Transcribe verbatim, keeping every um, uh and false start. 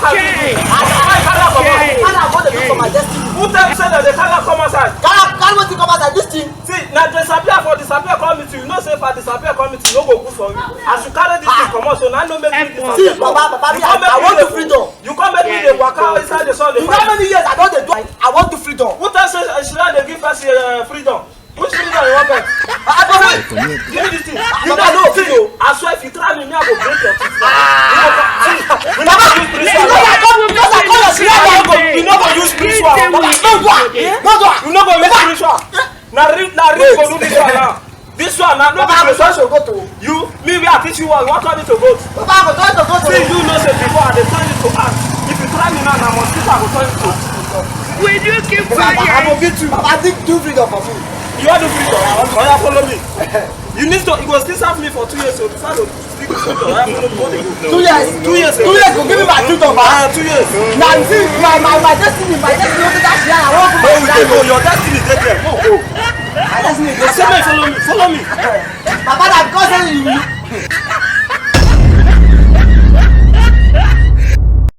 Carry am comot. Carry am go dey look for my destiny. Who tell you say dem dey carry am come outside? Carry, carry wetin come outside this thing? See, na disappear for disappear come meet you. You know say if I disappear come meet you, no go good for you. As you carry this thing comot, so na no make me disappear. See, Baba, Baba, me, I, I want to freedom. You come make me dey waka inside the sun. You know how many years I don dey do? I, I want to freedom. Who tell say Shira dey give person uh, freedom? Which freedom you want get? I don't wait. Give me this thing. You know, no, see, I swear if you try me, me I go break your teeth. You no go, see, we no go use spiritual. You no go, you no go use spiritual. No do am. No do am. You no go use spiritual. Na real, na real go do this one now. This one now, no be spiritual. You, me, we are teaching one. What turn you to goat? Baba, I go turn to goat. See, you know say before I dey turn you to ant. If you try me now, na mosquito I go turn you to. Will you keep quiet? I go beat you. Baba, dig two freedom for me. You want to freedom? Oya, follow me. You need to, you go still serve me for two years, so before I go speak to you, oya, follow me. Two years. Two years. Two years go give me my freedom, Baba. Ah, two years. Now you see my, my, my destiny, my destiny. No, we dey go. Your destiny dey there. Go, go. My destiny dey there. I say, man, follow me. Follow me.